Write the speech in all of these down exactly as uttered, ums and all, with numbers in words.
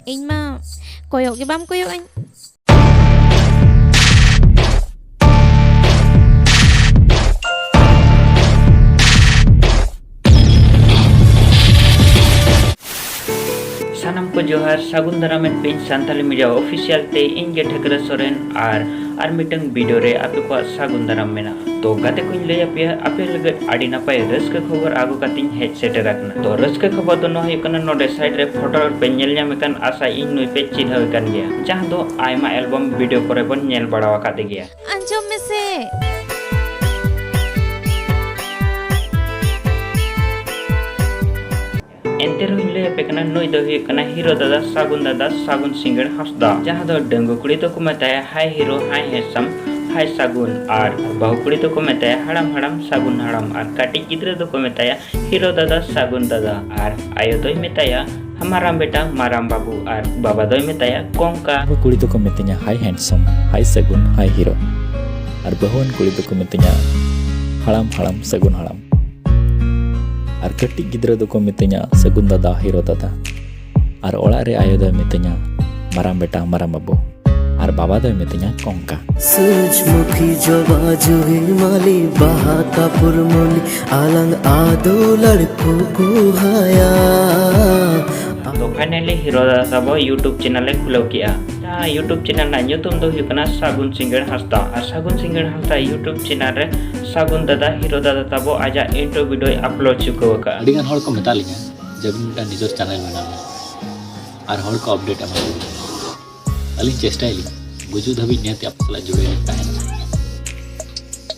ᱤᱧ ᱢᱟ ᱠᱚᱭᱚᱜ ᱜᱮ ᱵᱟᱢ ᱠᱚᱭᱚᱜ ᱟᱹᱧ᱾ ᱥᱟᱱᱟᱢ ᱠᱚ ᱡᱚᱦᱟᱨ, ᱥᱟᱹᱜᱩᱱ ᱫᱟᱨᱟᱢᱮᱫ ᱯᱮᱭᱟᱹᱧ ᱥᱟᱱᱛᱟᱞᱤ ᱢᱤᱰᱤᱭᱟ ᱚᱯᱷᱤᱥᱤᱭᱟᱞ ᱛᱮ᱾ ᱤᱧ ᱜᱮ ᱴᱷᱟᱹᱠᱨᱟᱹ ᱥᱚᱨᱮᱱ ᱟᱨ ᱟᱨ ᱢᱤᱫᱴᱟᱝ ᱵᱷᱤᱰᱤᱭᱳ ᱨᱮ ᱟᱯᱮ ᱠᱚᱣᱟᱜ ᱥᱟᱹᱜᱩᱱ ᱫᱟᱨᱟᱢ ᱢᱮᱱᱟᱜᱼᱟ᱾ ᱛᱚ ᱜᱟᱛᱮ ᱠᱚᱧ ᱞᱟᱹᱭ ᱟᱯᱮᱭᱟ, ᱟᱯᱮ ᱞᱟᱹᱜᱤᱫ ᱟᱹᱰᱤ ᱱᱟᱯᱟᱭ ᱨᱟᱹᱥᱠᱟᱹ ᱠᱷᱚᱵᱚᱨ ᱟᱹᱜᱩ ᱠᱟᱛᱮᱧ ᱦᱮᱡ ᱥᱮᱴᱮᱨ ᱟᱠᱟᱱᱟ᱾ ᱛᱚ ᱨᱟᱹᱥᱠᱟᱹ ᱠᱷᱚᱵᱚᱨ ᱫᱚ ᱱᱚᱣᱟ ᱦᱩᱭᱩᱜ ᱠᱟᱱᱟ, ᱱᱚᱰᱮ ᱥᱟᱭᱤᱰ ᱨᱮ ᱯᱷᱳᱴᱳ ᱨᱮᱯᱮ ᱧᱮᱞ ᱧᱟᱢ ᱠᱟᱱ, ᱟᱥᱟ ᱤᱧ ᱱᱩᱭ ᱯᱮ ᱪᱤᱱᱦᱟᱹᱣ ᱠᱟᱱ ᱜᱮᱭᱟ, ᱡᱟᱦᱟᱸ ᱫᱚ ᱟᱭᱢᱟ ᱮᱞᱵᱟᱢ ᱵᱷᱤᱰᱤᱭᱳ ᱠᱚᱨᱮ ᱵᱚᱱ ᱧᱮᱞ ᱵᱟᱲᱟ ᱟᱠᱟᱫᱮ ᱜᱮᱭᱟ᱾ ᱟᱸᱡᱚᱢ ᱢᱮᱥᱮ᱾ ᱮᱱᱛᱮ ᱨᱮᱦᱚᱸᱧ ᱞᱟᱹᱭ ᱟᱯᱮ ᱠᱟᱱᱟ, ᱱᱩᱭ ᱫᱚ ᱦᱩᱭᱩᱜ ᱠᱟᱱᱟ ᱦᱤᱨᱳ ᱫᱟᱫᱟ, ᱥᱟᱹᱜᱩᱱ ᱫᱟᱫᱟ, ᱥᱟᱹᱜᱩᱱ ᱥᱤᱸᱜᱟᱹᱲ ᱦᱟᱸᱥᱫᱟ, ᱡᱟᱦᱟᱸ ᱫᱚ ᱰᱟᱺᱜᱩᱣᱟᱹ ᱠᱩᱲᱤ ᱫᱚᱠᱚ ᱢᱮᱛᱟᱭᱟ ᱦᱟᱭ ᱦᱤᱨᱳ, ᱦᱟᱭ ᱦᱮᱱᱰᱥᱟᱢ, ᱦᱟᱭ ᱥᱟᱹᱜᱩᱱ, ᱟᱨ ᱵᱟᱹᱦᱩ ᱠᱩᱲᱤ ᱫᱚᱠᱚ ᱢᱮᱛᱟᱭᱟ ᱦᱟᱲᱟᱢ ᱦᱟᱲᱟᱢ, ᱥᱟᱹᱜᱩᱱ ᱦᱟᱲᱟᱢ, ᱟᱨ ᱠᱟᱹᱴᱤᱡ ᱜᱤᱫᱽᱨᱟᱹ ᱫᱚᱠᱚ ᱢᱮᱛᱟᱭᱟ ᱦᱤᱨᱳ ᱫᱟᱫᱟ, ᱥᱟᱹᱜᱩᱱ ᱫᱟᱫᱟ, ᱟᱨ ᱟᱭᱳ ᱫᱚᱭ ᱢᱮᱛᱟᱭᱟ ᱢᱟᱨᱟᱝ ᱵᱮᱴᱟ, ᱢᱟᱨᱟᱝ ᱵᱟᱹᱵᱩ, ᱟᱨ ᱵᱟᱵᱟ ᱫᱚᱭ ᱢᱮᱛᱟᱭᱟ ᱠᱚᱝᱠᱟ᱾ ᱵᱟᱹᱦᱩ ᱠᱩᱲᱤ ᱫᱚᱠᱚ ᱢᱤᱛᱟᱹᱧᱟ ᱦᱟᱭ ᱦᱮᱱᱰᱥᱟᱢ, ᱦᱟᱭ ᱥᱟᱹᱜᱩᱱ, ᱦᱟᱭ ᱦᱤᱨᱳ, ᱟᱨ ᱵᱟᱹᱦᱩᱣᱟᱱ ᱠᱩᱲᱤ ᱫᱚᱠᱚ ᱢᱤᱛᱟᱹᱧᱟ ᱦᱟᱲᱟᱢ ᱦᱟᱲᱟᱢ, ᱥᱟᱹᱜᱩᱱ ᱦᱟᱲᱟᱢ, ᱟᱨ ᱠᱟᱹᱴᱤᱡ ᱜᱤᱫᱽᱨᱟᱹ ᱫᱚᱠᱚ ᱢᱤᱛᱟᱹᱧᱟ ᱥᱟᱹᱜᱩᱱ ᱫᱟᱫᱟ, ᱦᱤᱨᱳ ᱫᱟᱫᱟ, ᱟᱨ ᱚᱲᱟᱜ ᱨᱮ ᱟᱭᱳ ᱫᱚᱭ ᱢᱤᱛᱟᱹᱧᱟ ᱢᱟᱨᱟᱝ ᱵᱮᱴᱟ, ᱢᱟᱨᱟᱝ ᱵᱟᱹᱵᱩ, ᱟᱨ ᱵᱟᱵᱟ ᱫᱚᱭ ᱢᱤᱛᱟᱹᱧᱟ ᱠᱚᱝᱠᱟ᱾ ᱥᱩᱨᱡᱢᱩᱠᱷᱤ ᱡᱚᱵᱟ ᱡᱩᱦᱤ ᱢᱟᱹᱞᱤ ᱵᱟᱦᱟ ᱠᱟᱯᱩᱨ ᱢᱚᱞᱤ ᱟᱞᱟᱝ ᱟᱫᱚ ᱞᱟᱹᱲᱠᱩ ᱠᱩᱦᱟᱭᱟ᱾ ᱛᱚ finally ᱦᱤᱨᱳ ᱫᱟᱫᱟ ᱛᱟᱵᱚ YouTube ᱪᱮᱱᱮᱞ ᱮ ᱠᱷᱩᱞᱟᱹᱣ ᱠᱮᱜᱼᱟ᱾ ᱡᱟᱦᱟᱸ YouTube ᱪᱮᱱᱮᱞ ᱨᱮᱱᱟᱜ ᱧᱩᱛᱩᱢ ᱫᱚ ᱦᱩᱭᱩᱜ ᱠᱟᱱᱟ ᱥᱟᱹᱜᱩᱱ ᱥᱤᱸᱜᱟᱹᱲ ᱦᱟᱸᱥᱫᱟ᱾ ᱟᱨ ᱥᱟᱹᱜᱩᱱ ᱥᱤᱸᱜᱟᱹᱲ ᱦᱟᱸᱥᱫᱟ YouTube ᱪᱮᱱᱮᱞ ᱨᱮ ᱥᱟᱹᱜᱩᱱ ᱫᱟᱫᱟ ᱦᱤᱨᱳ ᱫᱟᱫᱟ ᱛᱟᱵᱚ ᱟᱡᱟᱜ ᱤᱱᱴᱨᱳ ᱵᱷᱤᱰᱤᱭᱳᱭ ᱟᱯᱞᱳᱰ ᱪᱩᱠᱟᱹᱣ ᱟᱠᱟᱫᱼᱟ᱾ ᱟᱹᱰᱤᱜᱟᱱ ᱦᱚᱲ ᱠᱚ ᱢᱮᱛᱟ ᱞᱤᱧᱟ ᱡᱮ ᱟᱹᱵᱤᱱ ᱢᱤᱫᱴᱟᱝ ᱱᱤᱡᱮᱨ ᱪᱮᱱᱮᱞ ᱵᱮᱱᱟᱣ ᱵᱮᱱ ᱟᱨ ᱦᱚᱲ ᱠᱚ ᱟᱯᱰᱮᱴ ᱮᱢᱟ ᱠᱚ ᱵᱤᱱ᱾ ᱟᱹᱞᱤᱧ ᱪᱮᱥᱴᱟᱭᱟᱞᱤᱧ ᱜᱩᱡᱩᱜ ᱫᱷᱟᱹᱵᱤᱡ ᱱᱤᱦᱟᱹᱛ ᱟᱯᱮ ᱥᱟᱞᱟᱜ ᱡᱩᱲᱟᱹᱣ ᱞᱤᱧ ᱛᱟᱦᱮᱱᱟ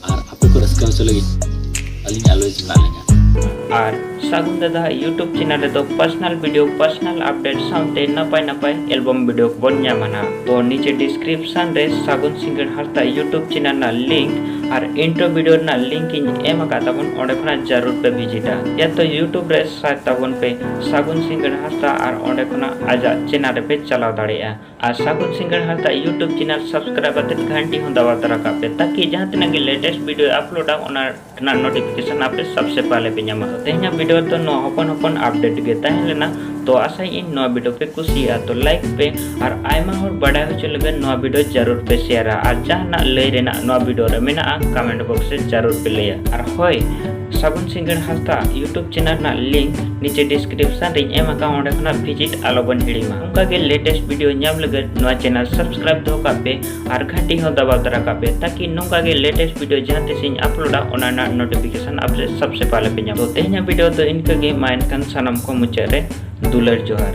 ᱟᱨ ᱟᱯᱮ ᱠᱚ ᱨᱟᱹᱥᱠᱟᱹ ᱦᱚᱪᱚ ᱞᱟᱹᱜᱤᱫ ᱟᱹᱞᱤᱧ always ᱢᱮᱱᱟᱜ ᱞᱤᱧᱟ᱾ ᱟᱨ ᱥᱟᱹᱜᱩᱱ ᱫᱟᱫᱟ YouTube ᱪᱮᱱᱮᱞ ᱨᱮᱫᱚ ᱯᱟᱨᱥᱚᱱᱟᱞ ᱵᱷᱤᱰᱤᱭᱳ, ᱯᱟᱨᱥᱚᱱᱟᱞ ᱟᱯᱰᱮᱴ ᱥᱟᱶᱛᱮ ᱱᱟᱯᱟᱭ ᱱᱟᱯᱟᱭ ᱮᱞᱵᱟᱢ ᱵᱷᱤᱰᱤᱭᱳ ᱠᱚᱵᱚᱱ ᱧᱟᱢᱟ ᱱᱟᱦᱟᱜ᱾ ᱛᱚ ᱱᱤᱪᱮ ᱰᱤᱥᱠᱨᱤᱯᱥᱚᱱ ᱨᱮ ᱥᱟᱹᱜᱩᱱ ᱥᱤᱸᱜᱟᱹᱲ ᱦᱟᱸᱥᱫᱟ YouTube ᱪᱮᱱᱮᱞ ᱨᱮᱱᱟᱜ ᱞᱤᱝᱠ ᱟᱨ ᱤᱱᱴᱨᱳ ᱵᱷᱤᱰᱤᱭᱳ ᱨᱮᱱᱟᱜ ᱞᱤᱝᱠ ᱤᱧ ᱮᱢ ᱟᱠᱟᱫ ᱛᱟᱵᱚᱱ, ᱚᱸᱰᱮ ᱠᱷᱚᱱᱟᱜ ᱡᱟᱹᱨᱩᱲ ᱯᱮ ᱵᱷᱤᱡᱤᱴᱟ᱾ ᱭᱟᱛᱚ YouTube ᱨᱮ ᱥᱟᱨᱪ ᱛᱟᱵᱚᱱ ᱯᱮ ᱥᱟᱹᱜᱩᱱ ᱥᱤᱸᱜᱟᱹᱲ ᱦᱟᱸᱥᱫᱟ ᱟᱨ ᱚᱸᱰᱮ ᱠᱷᱚᱱᱟᱜ ᱟᱡᱟᱜ ᱪᱮᱱᱮᱞ ᱨᱮᱯᱮ ᱪᱟᱞᱟᱣ ᱫᱟᱲᱮᱭᱟᱜᱼᱟ᱾ ᱟᱨ ᱥᱟᱹᱜᱩᱱ ᱥᱤᱸᱜᱟᱹᱲ ᱦᱟᱸᱥᱫᱟ YouTube ᱪᱮᱱᱮᱞ ᱥᱟᱵᱥᱠᱨᱟᱭᱤᱵ ᱠᱟᱛᱮ ᱜᱷᱟᱱᱴᱤ ᱦᱚᱸ ᱫᱟᱵᱟᱣ ᱛᱚᱨᱟ ᱠᱟᱜ ᱯᱮ, ᱛᱟᱠᱤ ᱡᱟᱦᱟᱸ ᱛᱤᱱᱟᱹᱜ ᱜᱮ ᱞᱮᱴᱮᱥᱴ ᱵᱷᱤᱰᱤᱭᱳ ᱟᱯᱞᱳᱰᱟ ᱚᱱᱟ ᱨᱮᱱᱟᱜ ᱱᱳᱴᱤᱯᱷᱤᱠᱮᱥᱚᱱ ᱟᱯᱮ ᱥᱚᱵᱥᱮ ᱯᱟᱦᱞᱮ ᱯᱮ ᱧᱟᱢᱟ᱾ ᱛᱮᱦᱮᱧᱟᱜ ᱵᱷᱤᱰᱤᱭᱳ ᱨᱮᱫᱚ ᱱᱚᱣᱟ ᱦᱚᱯᱚᱱ ᱦᱚᱯᱚᱱ ᱟᱯᱰᱮᱴ ᱜᱮ ᱛᱟᱦᱮᱸ ᱞᱮᱱᱟ᱾ ᱛᱚ ᱛᱚ ᱟᱥᱟᱭᱮᱫ ᱟᱹᱧ ᱱᱚᱣᱟ video ᱯᱮ ᱠᱩᱥᱤᱭᱟᱜᱼᱟ, ᱛᱚ like ᱯᱮ ᱟᱨ ᱟᱭᱢᱟ ᱦᱚᱲ ᱵᱟᱰᱟᱭ ᱦᱚᱪᱚ ᱞᱟᱹᱜᱤᱫ ᱱᱚᱣᱟ video ᱡᱟᱹᱨᱩᱲ ᱯᱮ shareᱟ ᱟᱨ ᱡᱟᱦᱟᱱᱟᱜ ᱞᱟᱹᱭ ᱨᱮᱱᱟᱜ ᱱᱚᱣᱟ video ᱨᱮ ᱢᱮᱱᱟᱜᱼᱟ comment box ᱨᱮ ᱡᱟᱹᱨᱩᱲ ᱯᱮ ᱞᱟᱹᱭᱟ᱾ ᱟᱨ ᱦᱳᱭ, ᱥᱟᱹᱜᱩᱱ ᱥᱤᱸᱜᱟᱹᱲ ᱦᱟᱸᱥᱫᱟ YouTube channel ᱨᱮᱱᱟᱜ link ᱱᱤᱪᱮ description ᱨᱤᱧ ᱮᱢ ᱟᱠᱟᱫᱼᱟ, ᱚᱸᱰᱮ ᱠᱷᱚᱱᱟᱜ visit ᱟᱞᱚᱵᱚᱱ ᱦᱤᱲᱤᱢᱟ᱾ ᱚᱱᱠᱟᱜᱮ latest video ᱧᱟᱢ ᱞᱟᱹᱜᱤᱫ ᱱᱚᱣᱟ channel subscribe ᱫᱚᱦᱚ ᱠᱟᱜ ᱯᱮ ᱟᱨ ᱜᱷᱟᱸᱴᱤ ᱦᱚᱸ ᱫᱟᱵᱟᱣ ᱛᱟᱨᱟ ᱠᱟᱜ ᱯᱮ, ᱛᱟᱠᱤ ᱱᱚᱝᱠᱟ ᱜᱮ latest video ᱡᱟᱦᱟᱸ ᱛᱤᱥ ᱤᱧ uploadᱟ ᱚᱱᱟ ᱨᱮᱱᱟᱜ notification ᱟᱯᱮ ᱥᱚᱵᱥᱮ ᱯᱟᱦᱞᱮ ᱯᱮ ᱧᱟᱢᱟ᱾ ᱛᱚ ᱛᱮᱦᱮᱧᱟᱜ video ᱫᱚ ᱤᱱᱠᱟᱹ ᱜᱮ, ᱢᱟ ᱮᱱᱠᱷᱟᱱ ᱥᱟᱱᱟᱢ ᱠᱚ ᱢᱩᱪᱟᱹᱫ ᱨᱮ ᱫᱩᱞᱟᱹᱲ ᱡᱚᱦᱟᱨ᱾